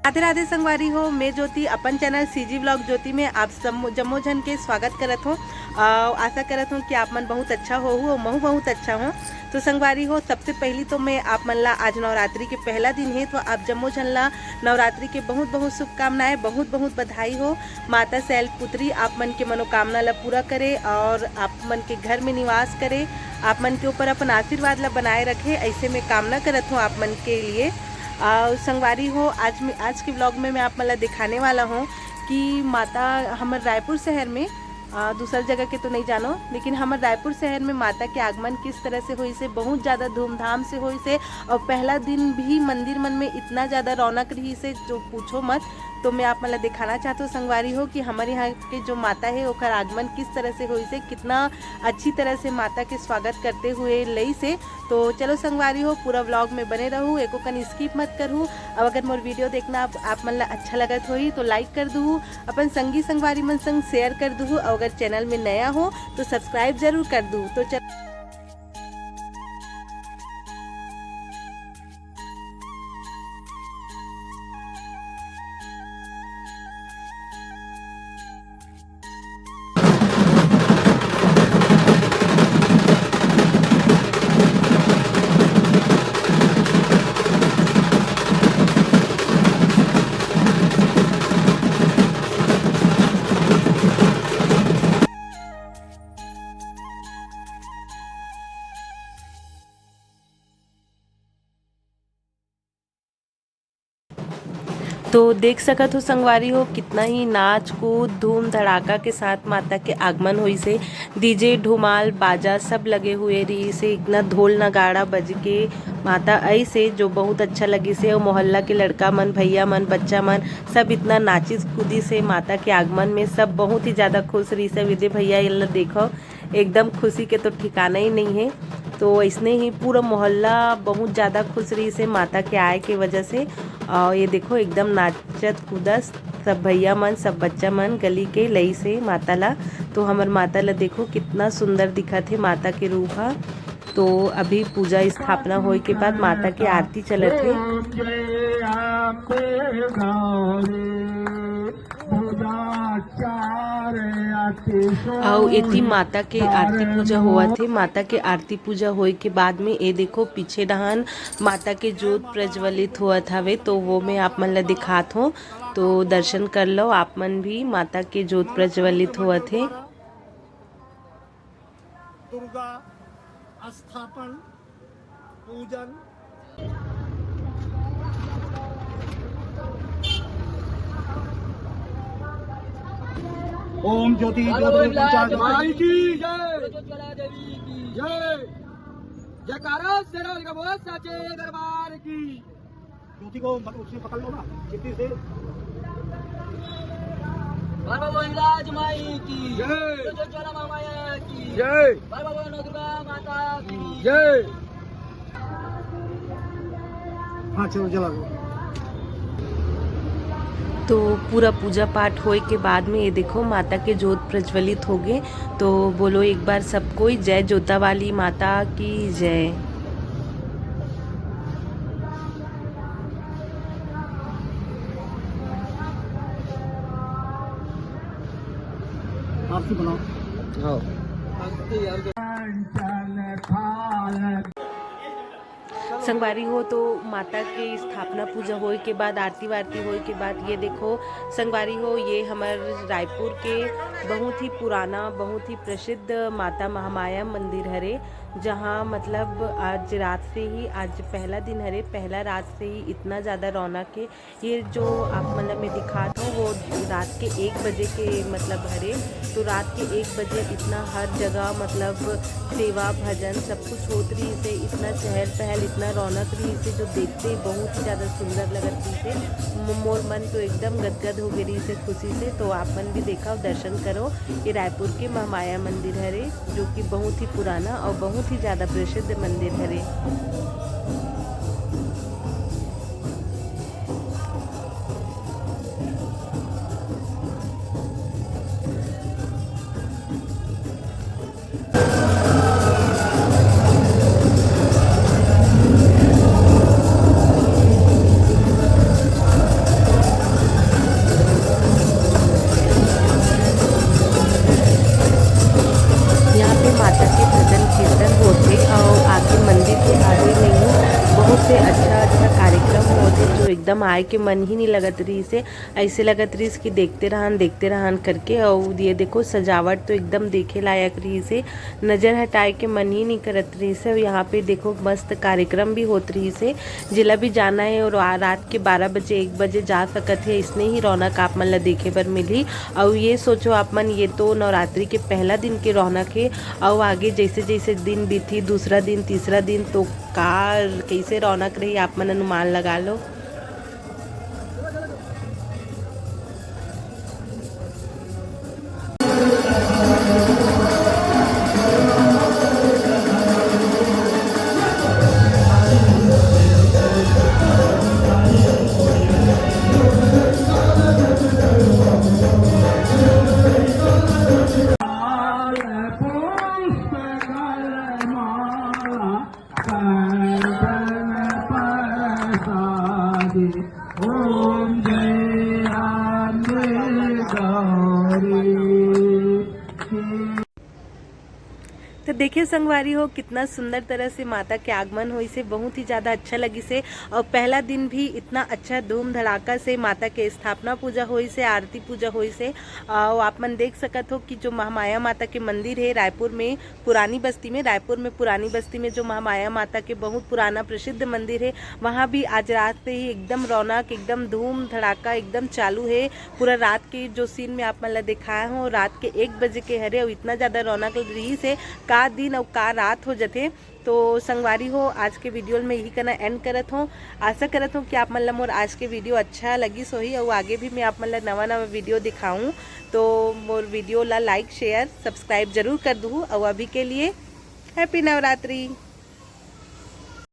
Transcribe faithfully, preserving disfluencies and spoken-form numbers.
राधे राधे संगवारी हो, मैं ज्योति अपन चैनल सीजी व्लॉग ज्योति में आप सब जम्मो झन के स्वागत करत हों। अउ आशा करत हों कि आप मन बहुत अच्छा होहू अउ महू बहुत अच्छा हों। तो संगवारी हो, सबसे पहली तो मैं आप मन ला, आज नवरात्रि के पहला दिन हे, तो आप जम्मो झन ला नवरात्रि के बहुत बहुत शुभकामनाएं, बहुत बहुत बधाई हो। माता शैलपुत्री आप मन के मनोकामना ला पूरा करे और आप मन के घर में निवास करे, आप मन के ऊपर अपन आशीर्वाद ला बनाए रखे, ऐसे मैं कामना करत हूँ आप मन के लिए। और संगवारी हो, आज मैं, आज के व्लॉग में मैं आप मन ला दिखाने वाला हूँ कि माता हमर रायपुर शहर में, अ, दूसर जगह के तो नहीं जानो, लेकिन हमर रायपुर शहर में माता के आगमन किस तरह से होइस हे। बहुत ज़्यादा धूमधाम से होइस हे और पहला दिन भी मंदिर मन में इतना ज़्यादा रौनक रहिस हे, जो पूछो मत। तो मैं आप मन ला दिखाना चाहत हूँ संगवारी हो कि हमर यहाँ के जो माता हे, ओकर आगमन किस तरह से होइस हे, कितना अच्छी तरह से माता के स्वागत करते हुए लइस हे। तो चलो संगवारी हो, पूरा व्लॉग में बने रहू, एको कन स्किप मत करहू। अब अगर मोर वीडियो देखना आप, आप मन ला अच्छा लगत होही तो लाइक कर दूहू, अपन संगी संगवारी मन संग शेयर कर दूहू, और अगर चैनल में नया हो तो सब्सक्राइब जरूर कर दूहू। तो चल तो देख सकत हो संगवारी हो, कितना ही नाच कूद धूम धड़ाका के साथ माता के आगमन होइस हे। डीजे, ढुमाल, बाजा सब लगे हुए रहिस हे। इतना ढोल नगाड़ा बज के माता आइस हे, जो बहुत अच्छा लगिस हे। और मोहल्ला के लड़का मन, भैया मन, बच्चा मन सब इतना नाचिस कूदिस हे माता के आगमन में। सब बहुत ही ज़्यादा खुश रहिस हे। विदे भैया, ये ला देखो, एकदम खुशी के तो ठिकाना ही नहीं है। तो ऐसने ही पूरा मोहल्ला बहुत ज़्यादा खुश रहिस हे माता के आए के वजह से। और ये देखो, एकदम नाचत कूदत सब भैया मन, सब बच्चा मन गली के लइस हे माता ला। तो हमर माता ला देखो, कितना सुंदर दिखत हे माता के रूप ह। तो अभी पूजा स्थापना होए के बाद माता के आरती चलत हे। अउ एती माता के आरती पूजा होवत हे। माता के आरती पूजा होए के बाद में ये देखो, पीछे डहान माता के जोत प्रज्वलित होवत हवे, तो वो मैं आप मन ला दिखात हों। तो दर्शन कर लो आप मन भी, माता के जोत प्रज्वलित होवत हे। दुर्गा स्थापन, पूजन। ओम ज्योति बाबा ज्योति विराज प्रकाश माई की जय। ज्योति ज्वाला देवी की जय। जयकारा शेरा वाली का बोलो, साचे दरबार की। ज्योति को मत-, उससे पकड़ लो ना, चिट्ठी से। बाबा विराज माई की जय। ज्योति ज्वाला माया की जय। बाबा नवदुर्गा माता की जय। हाँ, चलो, जला दो। तो पूरा पूजा पाठ होए के बाद में ये देखो, माता के जोत प्रज्वलित हो गए। तो बोलो एक बार सब कोई, जय जोता वाली माता की जय। आरती बनाओ। हाँ। संगवारी हो, तो माता के स्थापना पूजा होए के बाद, आरती वारती होए के बाद, ये देखो संगवारी हो, ये हमर रायपुर के बहुत ही पुराना, बहुत ही प्रसिद्ध माता महामाया मंदिर हरे, जहाँ मतलब आज रात से ही, आज पहला दिन हरे, पहला रात से ही इतना ज़्यादा रौनक है। ये जो आप मन ला मैं दिखात हूँ, वो रात के एक बजे के मतलब हरे। तो रात के एक बजे इतना हर जगह मतलब सेवा भजन सब कुछ होत रहिस हे, इतना चहल पहल, इतना रौनक रहिस हे, जो देखते ही बहुत ही ज़्यादा सुंदर लगत रहिस हे। मो-, मोर मन तो एकदम गदगद हो गए रहिस हे खुशी से। तो आप मन भी देखा, दर्शन करो। ये रायपुर के महामाया मंदिर हरे, जो कि बहुत ही पुराना और बहुत ही ज़्यादा प्रसिद्ध मंदिर हरे। आए के मन ही नहीं लगत रहिस हे। ऐसे लगत रहिस कि देखते रहन, देखते रहन करके। और ये देखो, सजावट तो एकदम देखे लायक रहिस हे, नजर हटाए के मन ही नहीं करत रहिस हे। और यहाँ पे देखो, मस्त कार्यक्रम भी होत रहिस हे। जेला भी जाना है और आ-, रात के बारह बजे, एक बजे जा सकत है। इसने ही रौनक आप मन ला देखे बर मिलही। और ये सोचो आप मन, ये तो नवरात्रि के पहला दिन के रौनक है। और आगे जैसे जैसे दिन बीती, दूसरा दिन, तीसरा दिन, तो का कैसे रौनक रही, आप मन अनुमान लगा लो। ओम जय अम्बे गौरी। तो देखिए संगवारी हो, कितना सुंदर तरह से माता के आगमन होइस हे, बहुत ही ज़्यादा अच्छा लगिस हे। और पहला दिन भी इतना अच्छा धूम धड़ाका से माता के स्थापना पूजा होइस हे, आरती पूजा होइस हे। और आप मन देख सकत हो कि जो महामाया माता के मंदिर है रायपुर में पुरानी बस्ती में, रायपुर में पुरानी बस्ती में जो महामाया माता के बहुत पुराना प्रसिद्ध मंदिर है, वहाँ भी आज रात से ही एकदम रौनक, एकदम धूम धड़ाका एकदम चालू है। पूरा रात के जो सीन में आप मन ला दिखाया हूँ, रात के एक बजे के हरे और इतना ज़्यादा रौनक रहिस हे, का दिन और का रात हो जथे। तो संगवारी हो, आज के वीडियो में यही कना एंड करत हूँ। आशा करत हूँ कि आप मन ला मोर आज के वीडियो अच्छा लगिस होही और आगे भी मैं आप मन ला नवा नवा वीडियो दिखाऊँ। तो मोर वीडियो ला लाइक, शेयर, सब्सक्राइब जरूर कर दूँ। और अभी के लिए हैप्पी नवरात्रि।